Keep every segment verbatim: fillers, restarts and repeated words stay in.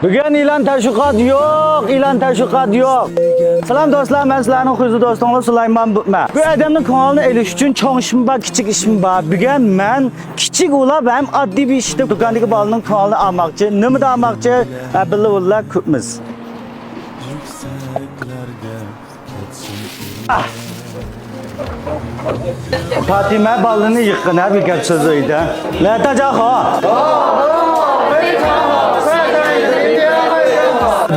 بۈگۈن ئېلان تەشۋىقات يوق، ئېلان تەشۋىقات يوق. سالام دوستلار، مەن سىلەرنىڭ خۇشسىز دوستۇڭلار سۇلايمان بۇمەن. بۇ ئادەمنىڭ كۆڭلىنى ئېلىش ئۈچۈن چوڭ ئىشمۇ بار، كىچىك ئىشمۇ بار. بۈگۈن مەن كىچىك ئۇلاپ ھەم ئاددىي بىر ئىشتا دۇكاندىكى بالىنىڭ كۆڭلىنى ئالماقچى. نېمىدە ئالماقچى؟ ھە، بىللە بىللە كۆپمىز. پاتىمە بالىنى يىغقىن ھە بىر گەپ سۆز ئۆيدە. لەتە جاخو.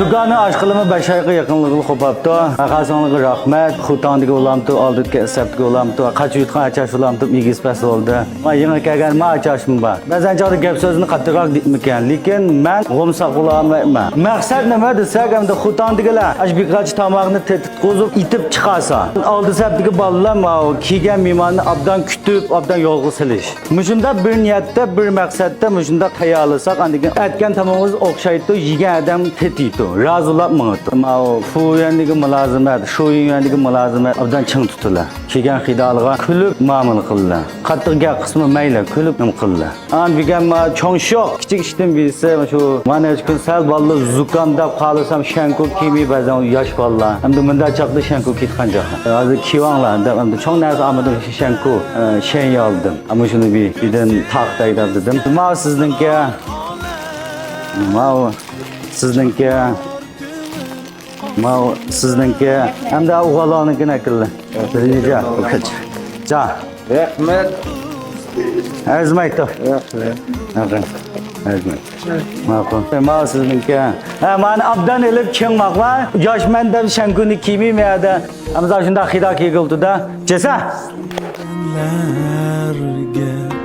دۇكاننى ئاچقىلىمۇ بەش ئايغا يېقىنلىقىلا قوپاپتۇ. خاسىڭلىغا رەھمەت. خۇتاڭدىكى ئۇلامتۇ، ئالدىدىكى سەپتىكى ئۇلامتۇ، قاچا يۇتقان ئاچاش ئۇلامتۇ، ئېگىز پەس بولدى. ما يېڭى كەلگەن ما ئاچاشمۇ بار. بەزەن چاغدا گەپ سۆزنى قاتتىقراق دېيىمىكەن، لېكىن مەن غومساق بولالمايمەن. مەقسەت نېمە دېسەك، ئەمدى خۇتاڭدىكىلەر ئاشۇ بىر قاچا تاماقنى تېتىتقۇزۇپ ئېتىپ چىقارسا، ئالدى سەپتىكى بالىلار ماۋۇ كەلگەن مېھماننى ئابدان كۈتۈپ، ئابدان يولغا سېلىش. مۇشۇنداق بىر نىيەتتە، بىر مەقسەتتە مۇشۇنداق تەييارلىساق، ئاندىن كېيىن ئەتكەن تامىقىمىز ئوخشايدۇ، يېگەن ئادەم تېتىيدۇ، رازىلاپ ماڭىدۇ. ماۋۇ فۇيۈەندىكى مۇلازىمەت، شۇيۈەندىكى مۇلازىمەت ئابدان چىڭ تۇتۇلە. كەلگەن خېرىدارلارغا كۈلۈپ مۇئامىلە قىلىلە. قاتتىق گەپ قىلسىمۇ مەيلى، كۈلۈپ نېمە قىلىدۇ. ئانا بۈگۈن ما چوڭ ئىش يوق. كىچىك ئىشتىن بىرسى، شۇ مانا نەچچە كۈن سەل بالىلار زۇكامداپ قالسام، شەنكۇ كىيمەي بەزەن ياش بالىلار. ئەمدى مۇنداق چاغدا شەنكۇ كىيىدىغان چاغ. ھازىر كىيىۋاڭلار دەپ، ئەمدى چوڭ نەرسە ئالمىدىم، شۇ شەنكۇ، ئە، شەن ئالدىم. ئەمما شۇنى بىر، بىردىن تارقىتاي دەپ دېدىم. ماۋۇ سىزنىڭكى، ماۋۇ سىزنىڭكى، ماۋۇ سىزنىڭكى. ئەمدى ئۇغالارنىڭكىنى ئەكىلدى. بىرىنچى جا. جا. رەھمەت. ئەرزىمەيتتى. رەھمەت. ئەرزىمەيتتى. ماقۇل. ماۋۇ سىزنىڭكى. ھە، مانا ئابدان ئېلىپ چىڭماقلار. ياشمەن دەپ شەنكۇنى كىيمەي مەيەردە. ئەمزا شۇنداق خىدا كىيگۈلتىدە. جېسە.